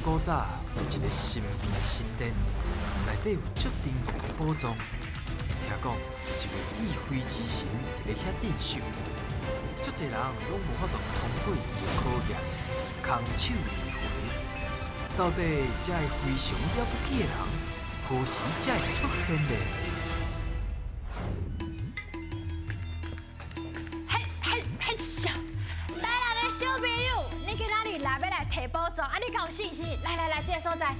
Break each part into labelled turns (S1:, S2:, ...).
S1: 古早有一个神秘的神殿，内底有足珍贵的宝藏。听讲有一位智慧之神伫咧遐镇守，足济人拢无法度通过伊的考验，空手而回。到底这个非常了不起的人，何时才会出现呢？
S2: 嘿，嘿，嘿，咻！台南的小朋友，你今仔日来欲来提宝藏，啊，你敢有信心？来来来，这个所在。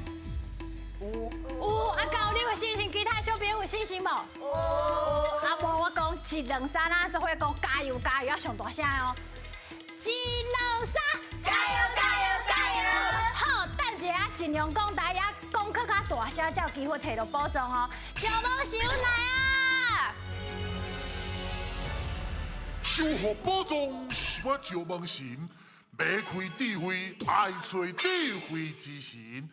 S2: 有有啊，敢有你有信心？其他小朋友有信心无？有。啊，无我讲一两三啊，做伙讲加油加油，要上大声哦！一两三，加油加油加油！好，等一下尽量讲台语，讲较较大声，才有机会提到宝藏哦。石门神来啊！
S3: 收获宝藏是我石门神，欲开智慧，爱揣智慧之神。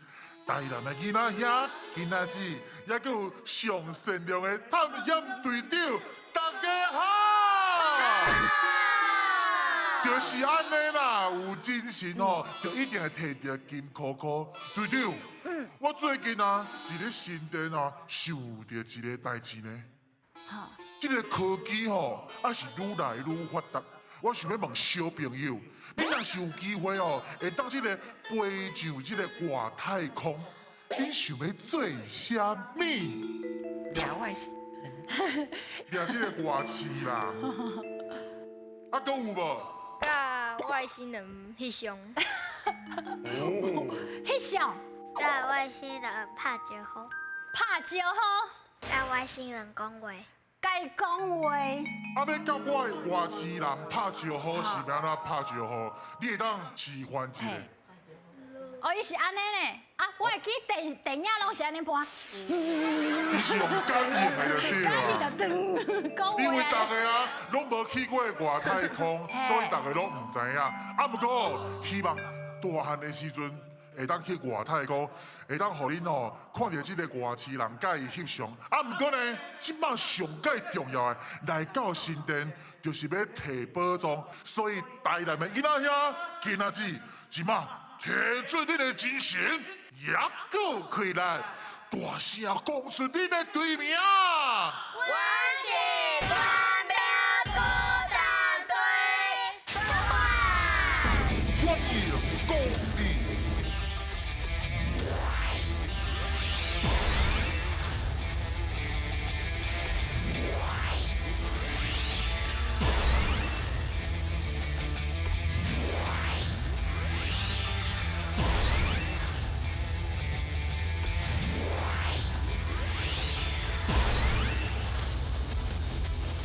S3: 台南的囡仔兄，今仔日犹阁有上善良的探险队长，大家好！就是按呢啦，有精神哦，就一定会提著金箍箍。队长，我最近啊，伫咧新店啊，想著一个代志呢。这个科技吼，也是愈来愈发达。我想欲问小朋友，你若是有机会哦，会当这个飞上这个外太空，你想欲做啥物？
S4: 掠外星人。
S3: 掠这个外星啦。啊，阁有无？
S5: 佮外星人翕相。
S3: 哦。
S2: 翕相。
S5: 佮外星人拍招呼。
S2: 拍招呼。
S5: 佮外星人讲话。
S2: 共伊讲话。
S3: 啊，欲佮我的外星人拍招呼是欲按怎拍招呼？你会当示范一下？
S2: 哦，伊是按呢呢。啊，我会记电电影拢是按呢播。
S3: 伊是用感应的就对啊。因为大家啊，拢无去过外太空，所以大家拢毋知影。啊，毋过希望大汉的时阵会当去外太空，会当予恁吼看著这个外星人佮伊翕相。啊，毋过呢，这摆上盖重要的来到新店，就是欲提宝藏，所以台南的囡仔兄，今仔日这摆提出恁的精神，也阁起来，大声讲出恁的队名。
S5: 我是狂飙孤单队，出发！
S3: 欢迎光临。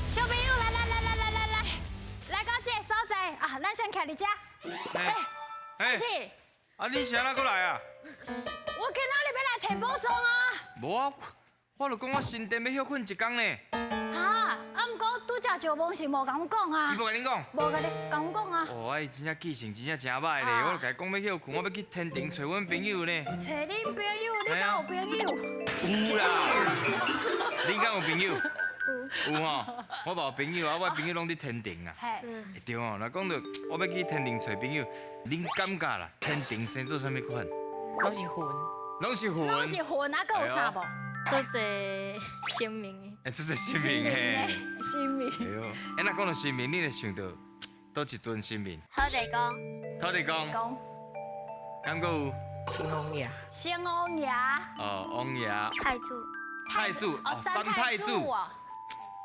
S2: 小朋友，来来来来来来来，来到这个所在啊，咱先徛伫遮。哎，
S6: 哎，
S2: 是。
S6: 啊，你是按怎阁来啊？
S2: 我今仔日欲来提宝藏啊。
S6: 无啊，我就讲我新店欲歇睏一工呢。
S2: 啊，啊，毋过拄才石门是无共阮讲啊。
S6: 伊无共恁讲？
S2: 无共你共阮讲啊。
S6: 哦，啊，伊真正记性真正诚䆀咧，我就共伊讲欲歇睏，我欲去天庭揣阮朋友呢。
S2: 揣恁朋友，你敢有朋友？
S6: 有啦。你敢有朋友？有吼，我嘛有朋友啊，我朋友拢伫天庭啊。对吼，若讲到我欲去天庭揣朋友，恁感觉啦，天庭生做啥物款？
S4: 拢是云。
S6: 拢是云。
S2: 拢是云啊，阁有啥无？
S5: 足济神明的。
S6: 欸，足济神明嘿。
S2: 神明。
S6: 对。欸，若讲到神明，你会想到佗一尊神明？
S5: 土地公。
S6: 土地公。
S2: 公。
S6: 敢阁有？
S4: 城隍爷。
S2: 城隍爷。
S6: 哦，王爷。
S5: 太祖。
S6: 太祖。哦，三太祖。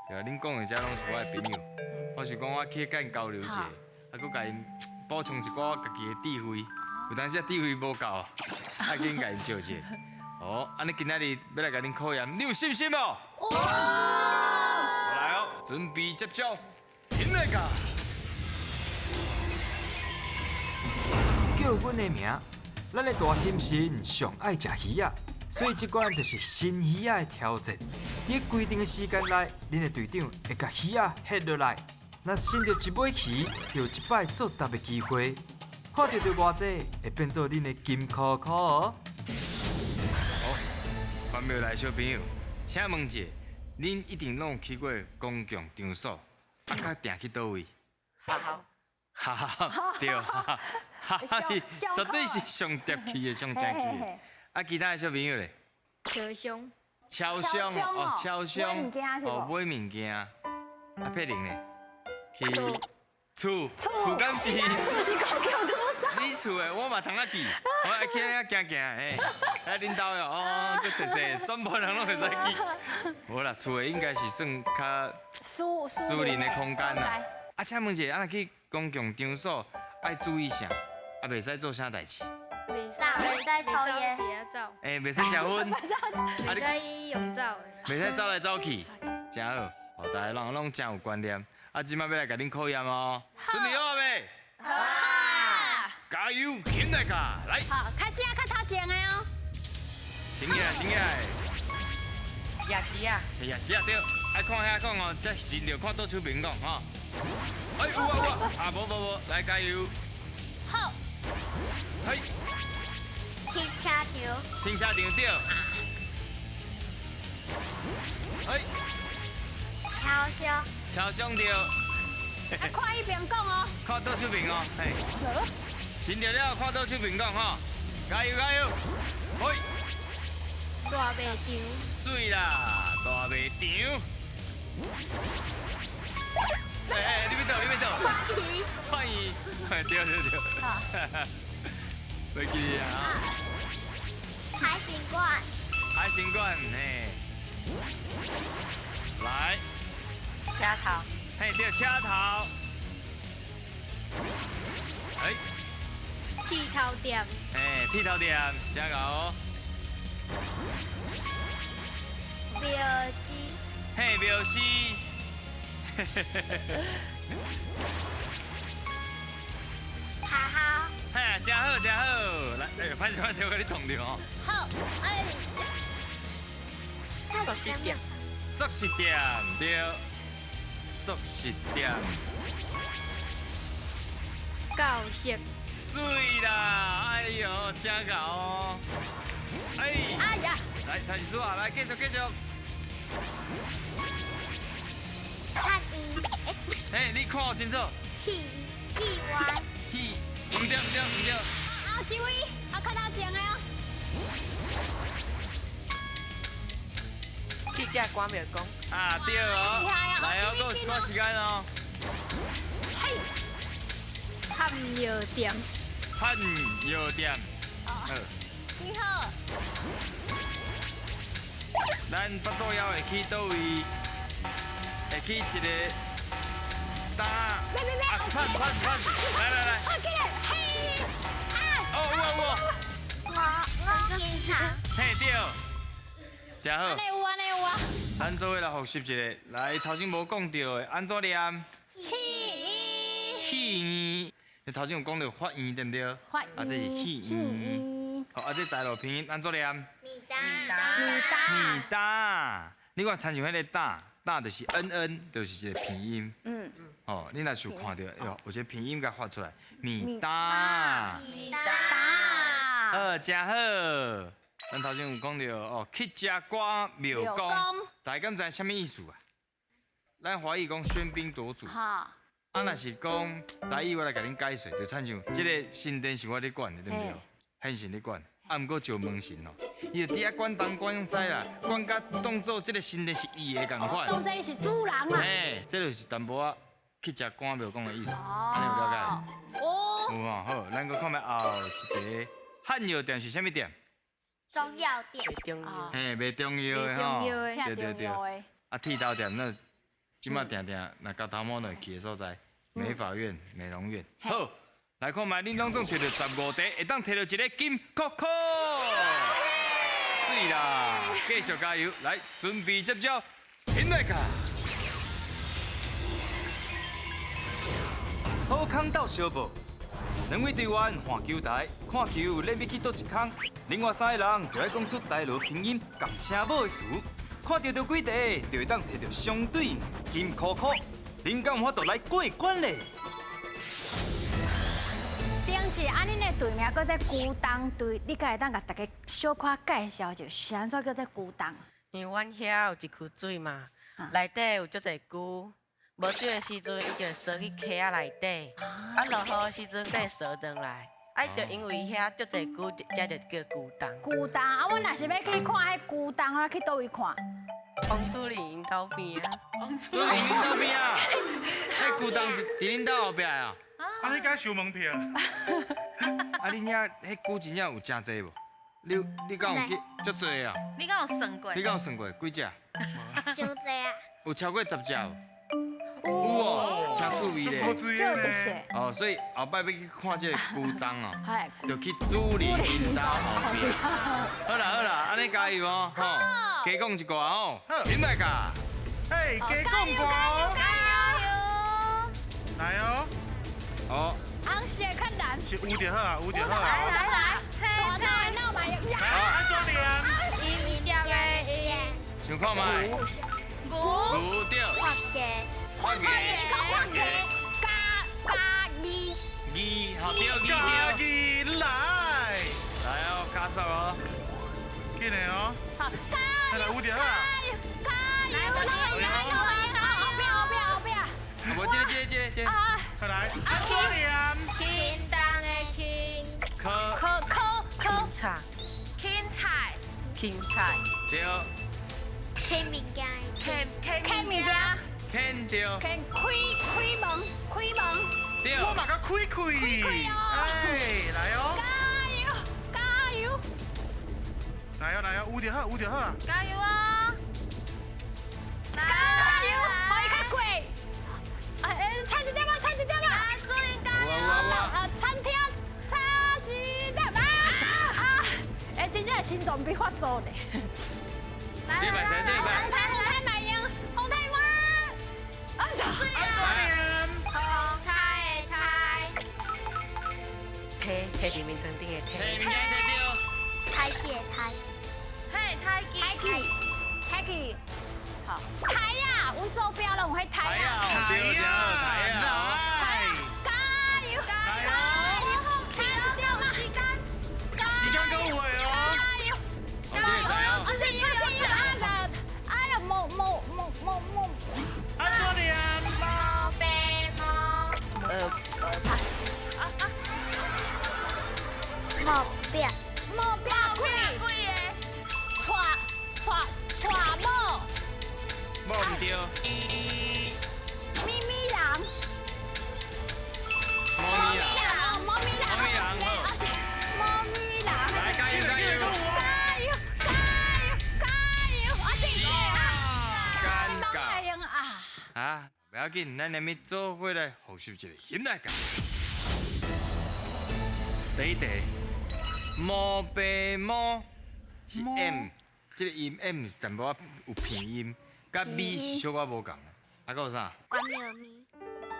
S6: 对啊，恁讲的这拢是我的朋友。我是讲我去共𪜶交流一下，啊，阁共𪜶补充一寡家己的智慧。有当时智慧无够，爱紧共𪜶借一下。哦，按呢今仔日欲来共恁考验，你有信心无？有。来哦，准备接招，停来噶。
S1: 叫阮的名，咱的大兴神上爱食鱼仔，所以这关就是新鱼仔的挑战。伫规定的时间内，恁的队长会共鱼仔翕落来，若剩著一尾鱼，就有一摆作答的机会。看著著偌济，会变做恁的金箍箍哦。
S6: 好，观众来小朋友，请问一下，恁一定拢有去过公共场所，啊，较定去佗位？
S4: 学校。
S6: 哈哈，對，哈哈是絕對是上貼去的，上正去的。啊，其他的小朋友咧？
S5: 超商。
S6: 超商哦，超商哦，買物件。啊，佩玲咧？去厝厝敢是？
S2: 厝是公共多少？
S6: 你厝的，我嘛通仔去，我愛去遐行行，嘿，來恁兜的哦，閣踅踅，全部人攏會使去。無啦，厝的應該是算較私人的空間啦。啊，請問一下，啊，若去公共場所愛注意啥？啊，袂使做啥代誌？
S5: 袂使，袂使抽菸。
S6: 欸，袂使食薰。
S5: 袂使用走。
S6: 袂使走來走去，真好，哦，大家攏攏真有觀念。啊，這擺欲來共恁考驗哦，準備好未？
S2: 好啊！
S6: 加油，起來卡，來。
S2: 好，開始啊，較頭前的哦。
S6: 醒起來，醒起來。
S4: 夜市啊。
S6: 夜市啊，對，愛看遐講哦，才順著看倒手邊講吼。哎，有啊有啊，啊無無無，來加油。
S5: 好。
S6: 嘿。
S5: 停車場。
S6: 停車場對。哎。
S5: 超商。
S6: 超商對。
S2: 啊，看彼邊講哦。
S6: 看倒手邊哦，嘿。順著了，看倒手邊講吼，加油加油。嘿。
S5: 大賣場。
S6: 媠啦，大賣場。哎哎，你欲佗？你欲佗？
S5: 歡迎。
S6: 歡迎。對對對。
S5: 好。
S6: 袂記啊。
S5: 海参館。
S6: 海參館，嘿。來。
S4: 車頭。
S6: 嘿，對，車頭。哎。
S5: 剃頭店。
S6: 嘿，剃頭店，真𠢕哦。
S5: 廟司。
S6: 嘿，廟司。
S5: 哈哈。
S6: 嘿，真好，真好。來，哎，歹勢歹勢，我共你擋著哦。
S5: 好，哎。
S4: 速食店。
S6: 速食店，對。速食店。
S5: 教室。
S6: 媠啦，哎喲，真𠢕哦。哎。
S2: 哎呀。
S6: 來，陳師啊，來繼續繼續。
S5: 餐飲。
S6: 哎，你看清楚。
S5: 戲戲院。
S6: 戲，毋對毋對毋對。
S2: 啊，這位，啊，較頭前的哦。
S4: 去食關廟公。
S6: 啊，對哦。來哦，閣有一寡時間哦。
S2: 嘿。
S5: 漢藥店。
S6: 漢藥店。
S2: 好。真好。
S6: 咱腹肚枵會去佗位？會去一個搭。啊，是 pass pass pass，來來來。
S2: 好，起來，嘿，啊。
S6: 哦，有啊有啊。
S5: 五五銀行。
S6: 嘿，對。真好。
S2: 按呢有，按呢有啊。
S6: 咱做伙來複習一下，來頭先無講著的，按怎念？
S2: 戲院。
S6: 戲院。你頭先有講著法院對毋對？
S2: 法院。
S6: 啊，這是戲院。好，啊，這大陸拼音按怎念？
S5: 米搭。
S2: 米搭。
S6: 米搭。你看，親像彼個搭，搭就是 N N，就是一個拼音。嗯。哦，你若是有看著，喲，有一個拼音共發出來，米搭。
S5: 米搭。
S6: 好，真好。咱頭先有講著哦，去食關廟公，大家敢知啥物意思啊？咱華語講喧賓奪主。
S2: 哈。
S6: 啊，若是講台語，我來共恁解說，就親像這個神殿是我咧管的，對毋對？現神咧管，啊，毋過石門神哦，伊就佇遐管東管西啦，管甲當做這個神殿是伊的仝款。
S2: 當做伊是主人啊。
S6: 嘿，這就是淡薄仔去食關廟公的意思，按呢有了解？
S2: 哦。
S6: 有吼，好，咱閣看覓後一個漢藥店是啥物店？
S5: 中藥店。
S4: 中藥。
S6: 嘿，賣中藥的吼。對對對。啊，剃頭店那，這馬定定若剪頭毛就會去的所在，美髮院、美容院。好，來看覓，恁攏總摕著15題，會當摕著一个金箍箍。媠啦，繼續加油，來，準備接招，起來卡。
S1: 好康鬥相報，兩位隊員換球台，看球咱欲去佗一空，另外三个人就愛講出台羅拼音仝聲母的詞，看著著幾題，就會當摕著相對應的金箍箍。恁敢有法度來過關咧？
S2: 丁姐，啊，恁的隊名叫做孤單隊，你敢會當共大家小可介紹一下，是按怎叫做孤單？
S4: 因為阮遐有一渠水嘛，內底有足濟龜，无水的时阵，伊就踅去溪仔内底，啊落雨的时阵，阁会踅转来，啊伊就因为遐足济龟，才就叫龟洞。
S2: 龟洞啊，阮若是欲去看彼龟洞，我去佗位看？
S4: 王主任𪜶兜边啊。
S6: 主任𪜶兜边啊？彼龟洞伫恁兜后壁啊？
S7: 啊，你敢收门票？
S6: 啊，恁遐彼龟真正有诚济无？你敢有去足济啊？
S8: 你敢有算过？
S6: 你敢有算过几只？
S5: 伤济啊！
S6: 有超过10只无？有哦，真趣味咧。
S2: 这有特色。
S6: 哦，所以后摆欲去看这个龟洞哦，就去主任𪜶兜后壁。好啦好啦，按呢加油哦，吼，加讲一寡哦，点来噶？
S7: 嘿，加讲
S2: 加油加油！
S7: 来哦。
S6: 好。
S2: 红色较难。
S7: 是有就好啊，有就好啊。
S2: 来来来，大脑的脑嘛有。
S7: 来，按怎念？
S5: 音节的音。
S6: 想看觅。
S5: 牛。
S6: 牛对。
S5: 发家。
S6: 发家。
S2: 伊讲发家，加加二。
S6: 二，好对，二对。
S7: 家己来。
S6: 来哦，加速哦。
S7: 紧的哦。
S2: 好，加
S7: 油！有就好啊。
S2: 加油！加油！加油！后壁后壁后壁。
S6: 无这个这个这个这个。
S2: 啊。
S7: 快来。按怎念？
S5: 轻重的轻。
S6: 科。
S2: 科科科。
S4: 菜。
S8: 芹菜。
S4: 芹菜。
S6: 对。
S5: 牵物件。
S8: 牵
S2: 牵物件。
S6: 牵对。
S2: 牵开开门开门。
S6: 对。
S7: 我嘛共开开。
S2: 开开哦。
S7: 哎，来哦。
S2: 加油加油。
S7: 来哦来哦，有就好有就好。
S8: 加油哦！
S2: 加油！予伊较过。哎，差一点啊，差一点啊！
S8: 主任加油！
S2: 啊，餐厅差一点啊啊！哎，真正心脏病发作咧。
S6: 这摆谁？这摆。
S2: 洪太洪太嘛用，洪太我。啊！
S5: 洪太的太。
S4: 提提伫面床顶的提。
S6: 提物件提著。
S5: 太极的太。
S8: 嘿，太极。
S2: 太极，太极。好，台啊，阮做标拢有彼台啊。
S6: 对，真好，台啊。
S2: 加油，加油，差一点时间，
S7: 时间够有的哦。
S2: 加油，
S6: 哦，这个会使哦。
S2: 啊，哎呀，无无无无无。
S7: 按怎念？
S5: 无白无。
S4: pass。
S5: 目标。
S2: 目标开。
S8: 贵的。
S2: 娶娶娶某。
S6: 某毋对。
S2: 咪咪人。
S6: 猫咪人。
S2: 猫咪人。
S6: 猫咪人。
S2: 猫咪人。
S6: 来，加油加油！
S2: 加油加油加油！啊，
S6: 时间到。
S2: 啊。
S6: 啊，不要紧，咱连咪做伙来复习一下，欣来讲。第一题，毛白毛是 M，这个音 M 是淡薄仔有鼻音，佮 V 是小可无仝的。啊，阁有啥？
S5: 关庙咪。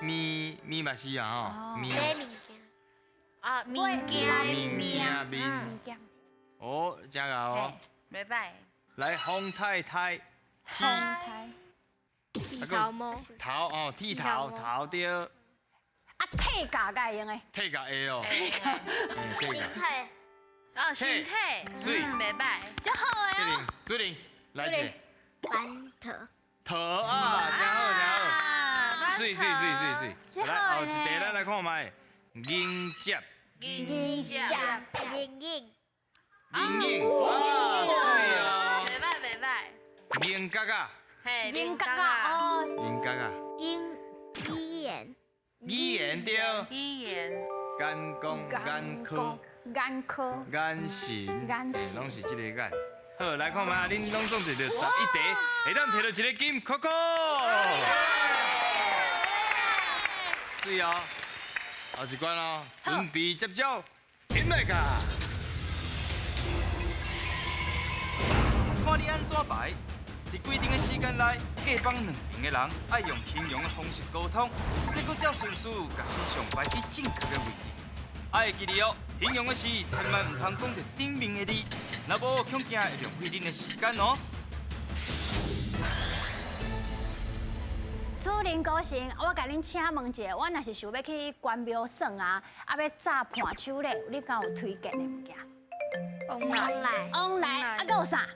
S6: 咪咪嘛是啊吼，咪。
S5: 买物件。
S8: 啊，物件。
S6: 物件面。哦，真𠢕哦。
S8: 袂歹。
S6: 来，风太太。
S2: 风太。
S5: 剃头毛。
S6: 头哦，剃头头对。
S2: 啊，退价敢会用的？
S6: 退价会哦。
S8: 退
S6: 价。
S5: 身体。
S8: 哦，身体。
S6: 水。
S8: 袂歹。
S2: 足好的哦。
S6: 主任，来一个。
S5: 馒头。
S6: 头啊，真好真好。水水水水水。来，后一题咱来看觅。迎接。
S5: 迎接。迎迎。
S6: 迎迎。啊，水哦。
S8: 袂歹袂歹。
S6: 迎角仔。
S8: 嘿，
S2: 迎角仔哦。
S6: 迎角仔。
S5: 语语言。
S6: 语言对。
S8: 语言。
S6: 眼光眼科。
S2: 眼科。
S6: 眼神。
S2: 眼神。
S6: 拢是这个眼。好，来看觅，恁拢总摕著11题，会当摕到一个金扣扣。水哦，后一关哦，准备接招，起来噶。
S1: 看你按怎排，伫规定的时间内，各方两边的人爱用形容的方式沟通，再阁照顺序，共时尚排去正确的位置。爱会记得哦，形容的时千万毋通讲著顶面的字，若无恐惊会浪费恁的时间哦。
S2: 主任高成，我共恁请问一下，我若是想欲去关庙耍啊，啊欲炸伴手礼，你敢有推荐的物件？
S5: 往来。
S2: 往来，啊，阁有啥？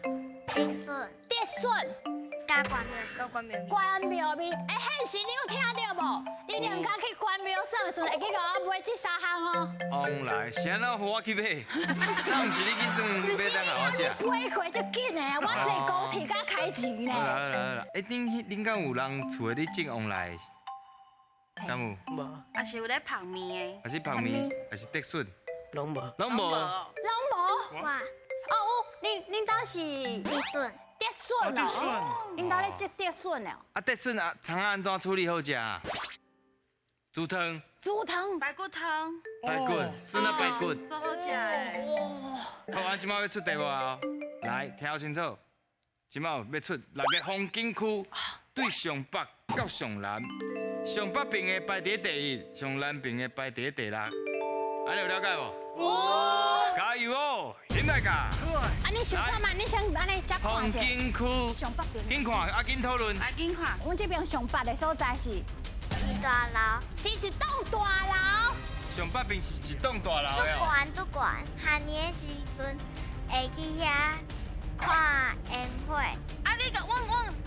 S5: 竹笋。
S2: 竹笋。
S5: 柑。甲关庙，
S9: 关庙。
S2: 关庙味，哎，现实你有听到无？你两家去关庙耍的时阵，会记共我买这三项哦。
S6: 旺来，是按怎予我去买？那毋是你去耍，你买当予我食。
S2: 飞过足紧的，我坐高铁才开钱呢。
S6: 好啦好啦好啦，哎，恁敢有人厝的咧种旺来？敢有？
S4: 无。
S8: 也是有咧曝面的。
S6: 也是曝面，也是竹笋。
S4: 拢无。
S6: 拢无。
S2: 拢无。
S5: 哇。
S2: 哦，有，恁兜是
S5: 竹笋。
S2: 竹笋哦，恁兜咧种竹笋哦。
S6: 啊，竹笋啊，葱仔按怎处理好食？煮汤。
S2: 煮汤。
S8: 排骨汤。
S6: 排骨，笋仔排骨。
S8: 做好食的。
S6: 好，阮这摆欲出题目啊！来，听好清楚，这摆欲出六个风景区，对上北到上南，上北边的排伫第一，上南边的排伫第六。啊，你有了解无？有。加油哦，现在噶。
S2: 啊，你想看嘛？你先按呢才看
S6: 风景区。
S2: 上北边。
S6: 紧看，啊，紧讨论。
S8: 来，紧看。
S2: 阮这边上北的所在是。
S5: 是大楼。
S2: 是一栋大楼。
S6: 上北边是一栋大楼。
S5: 足悬足悬，夏年的时阵会去遐看烟火。
S8: 啊，你讲，阮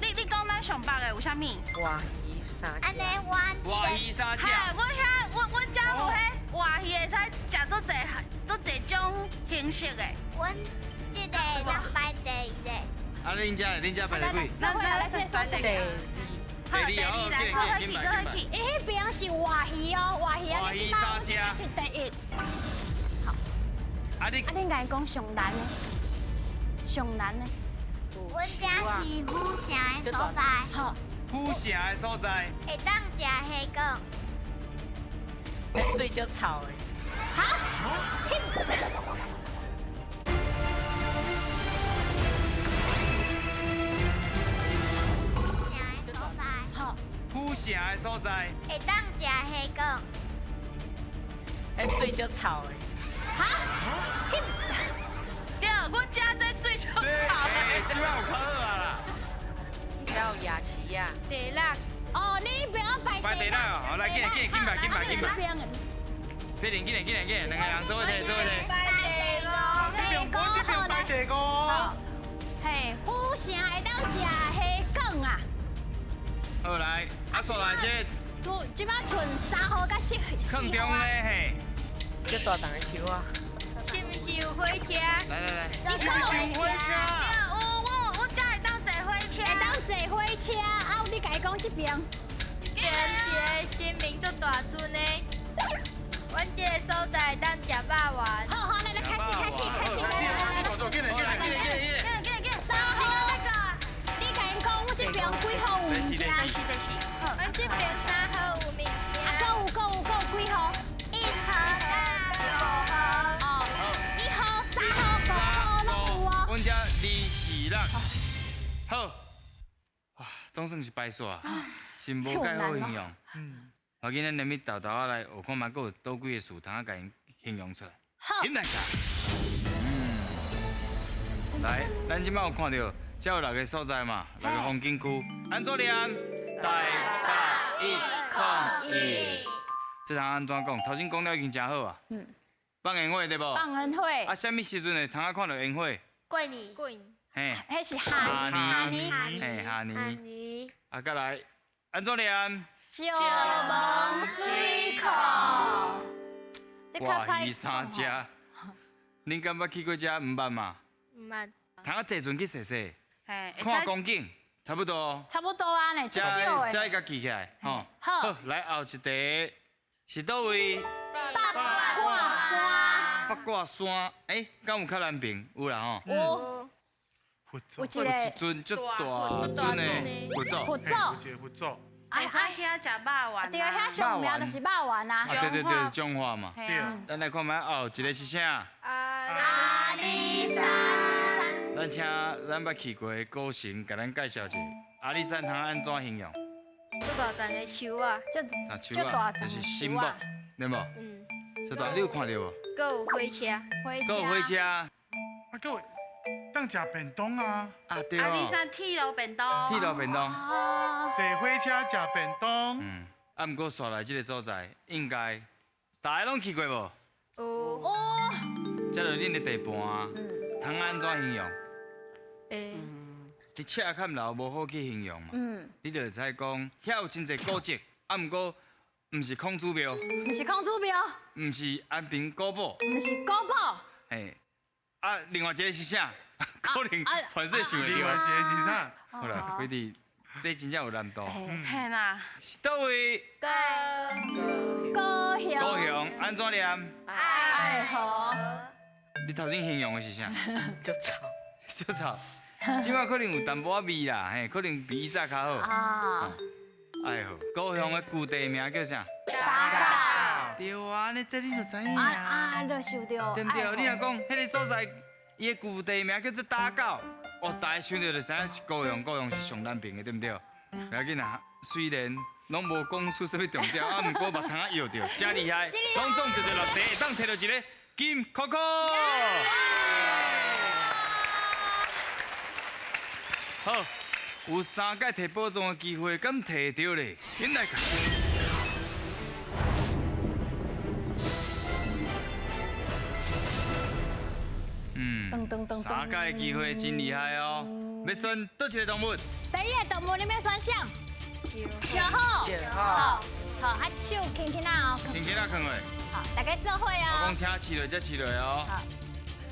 S8: 你讲咱上北的有啥物？
S4: 活鱼三。
S5: 按呢，阮
S6: 活鱼三只。
S8: 阮遐，阮遮有彼活鱼会使食足济足济种形式的。
S5: 阮这个咱排第一个。
S6: 啊，恁遮恁遮排第几？
S2: 咱来这排
S8: 第二。
S6: 第二哦，
S8: 来，做伙去，做伙去。
S2: 伊彼边是活鱼哦，活鱼啊，
S6: 活鱼三只。
S2: 是第一。好。
S6: 啊你
S2: 啊，恁共伊讲上难的，上难的。
S5: 阮遮是府城的所在。
S2: 好。
S6: 府城的所在。
S5: 会当食虾卷。
S4: 彼水足臭的。
S2: 哈？
S6: 府城的所在。
S5: 会当食虾卷。
S4: 彼水足臭的。
S2: 哈？
S8: 对，阮遮这水足臭的。
S6: 这摆有较好啊啦。
S4: 还有夜市啊。
S9: 第六。
S2: 哦，你不要摆
S6: 摆第六哦，好来，紧来紧，紧摆紧摆紧摆。佩玲，紧来紧来紧来，两个人做伙提，做伙提。
S9: 摆第五。
S7: 这边我这边摆第五。
S2: 嘿，府城会当食虾卷啊。
S6: 好来，啊，煞来这。
S2: 这摆剩3号佮4
S6: 号。空中咧嘿。
S4: 足大丛的树啊。
S9: 是毋是有火车？
S6: 来来来。
S2: 你
S7: 是毋是有火车？
S8: 有，我遮会当坐火车。
S2: 会当坐火车，啊，你共伊讲这边。
S9: 这边一个神明足大尊的，阮这个所在会当食肉丸。
S2: 好好，来来，开始开始开始，来来来，
S7: 紧来紧来
S6: 紧来紧来
S8: 紧来紧来。
S2: 3号，你共𪜶讲，阮这边几号有物件？
S9: 阮这边3号有物件。
S2: 啊，阁有阁有阁有几号？
S5: 1号、
S9: 5号。
S2: 哦，1号、3号、5号拢有哦。
S6: 阮遮2、4、6，好。哇，总算是排煞，是无介好形容。嗯。我今咱连咪豆豆仔来学看觅，阁有佗几个词通仔共𪜶形容出来。
S2: 好。
S6: 嗯。来，咱这摆有看到，这有6个所在嘛，6个风景区。按怎念？台北101。这通按怎讲？头先讲了已经真好啊。嗯。放烟火对无？
S2: 放烟火。
S6: 啊，啥物时阵会通仔看到烟火？
S9: 过年。过年。
S6: 嘿。
S2: 彼是夏年。
S6: 嘿，夏年。啊，再来，按怎念？
S2: 石门水库。
S6: 活鱼三只。恁敢捌去过遮？毋捌嘛？
S9: 毋捌。
S6: 通仔坐船去踅踅，看风景，差不多。
S2: 差不多啊呢，
S6: 遮遮会共记起来，吼。
S2: 好。
S6: 来后一题是佗位？
S2: 八卦山。
S6: 八卦山，欸，敢有较南边？有啦吼。
S2: 有。
S6: 有一尊足大尊的佛祖。
S2: 佛祖。
S7: 一个佛祖。
S8: 会使去遐食肉丸。
S2: 对，遐上名就是肉丸啊。
S6: 啊，对对对，彰化嘛。
S7: 对。
S6: 咱来看觅后一个是啥？
S9: 阿里山。
S6: 咱请咱捌去过的高神，共咱介绍一下阿里山通按怎形容？
S9: 足大丛的树啊，
S6: 足大丛，就是神木，对无？
S9: 嗯。
S6: 足大，你有看到无？
S9: 阁有火车。
S6: 阁有火车。
S7: 啊，阁有当食便当啊。
S6: 啊对哦。
S8: 阿里山铁路便当。
S6: 铁路便当。
S7: 坐火车食便当。
S6: 嗯。啊，毋过煞来这个所在，应该大家拢去过无？
S9: 有。
S2: 有。
S6: 这就恁的地盘，通按怎形容？
S9: 欸，
S6: 你赤坎楼无好去形容嘛。你就会使讲，遐有真济古迹，啊，毋过毋是孔子庙，
S2: 毋是孔子庙，
S6: 毋是安平古堡，
S2: 毋是古堡。
S6: 嘿，啊，另外一个是啥？可能凡势想会著。
S7: 另外一个是啥？
S6: 好啦，辉弟，这真正有难度。
S8: 嘿啦。
S6: 是佗位？
S2: 高雄。
S6: 高雄，按怎念？
S2: 爱河。
S6: 你头先形容的是啥？
S4: 足臭。
S6: 足臭。这摆可能有淡薄仔味啦，嘿，可能比以前较好。啊。爱河，高雄的旧地名叫啥？
S2: 大港。
S6: 对啊，你这你就知影
S2: 啊。啊，就想著。
S6: 对不对？你若讲彼个所在，伊的旧地名叫做打狗，哦，大家想著就知影是高雄，高雄是上南边的，对不对？不要紧啦，虽然拢无讲出啥物重点，啊，毋过目通仔摇著，真厉害，拢总摕著六题，会当摕著一个金箍箍。好，有三摆摕宝藏的机会，敢摕著咧？紧来看。三摆的机会真厉害哦！欲选佗一个动物？
S2: 第一个动物你欲选啥？石虎。
S4: 石虎。
S2: 好，啊手轻轻仔哦。
S6: 轻轻仔囥落。
S2: 好，大家做伙哦。
S6: 我讲请试落，才试落哦。好。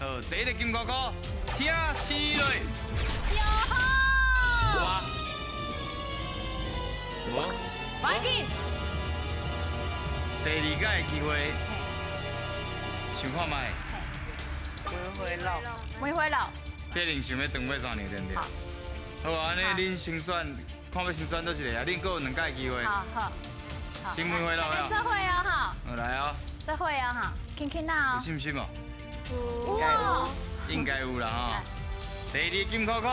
S6: 好，第一个金箍箍，请试落。
S2: 石虎。
S6: 哇。无。
S2: 无要紧。
S6: 第二摆的机会，想看觅。
S4: 梅花鹿。
S2: 梅花鹿。
S6: 必定想欲长尾山娘，对不对？好啊，按呢恁先选，看欲先选佗一个啊？恁阁有两摆机会。
S2: 好好。
S6: 先梅花鹿
S2: 啊。做伙哦，哈。
S6: 好来哦。
S2: 做伙哦，哈，轻轻仔哦。
S6: 有信心无？
S2: 有。
S6: 应该有啦吼。第二金箍箍，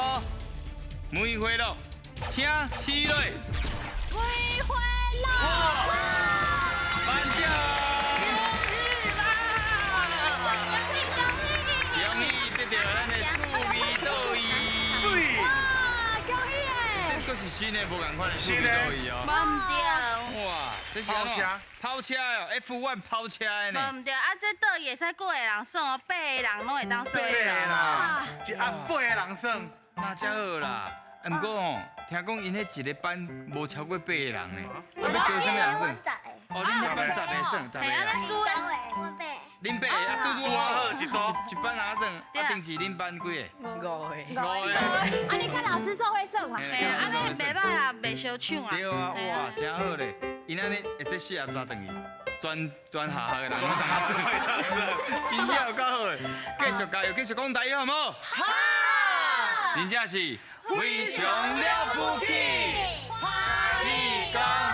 S6: 梅花鹿，请试落。
S2: 梅花鹿。
S6: 颁奖。恭喜得到咱的趣味桌椅。
S2: 哇，恭喜耶！
S6: 这阁是新的，无仝款的趣味桌椅哦。
S8: 无毋对。
S6: 哇，这是按怎？跑车哦，F1 跑车的呢。
S8: 无毋对，啊，这桌椅会使几个人耍哦，8个人拢会当耍。
S7: 8个啦，一盒8个人耍。
S6: 那才好啦。毋过吼，听讲𪜶彼一个班无超过8个人呢，啊，欲招啥物人耍？哦，恁彼班10个耍，10个啊。恁8个啊，拄拄好，一班人耍，啊，顶次恁班几个？
S4: 5个。
S2: 5个。啊，你佮老师做伙耍啦。
S8: 嘿啊，按呢袂歹啦，袂相抢啊。
S6: 对啊，哇，真好咧！𪜶按呢会这四盒早转去，全学校的人拢通耍，真正有够好咧！继续加油，继续讲台语好无？
S2: 好。
S6: 真正是非常了不起，欢喜恭。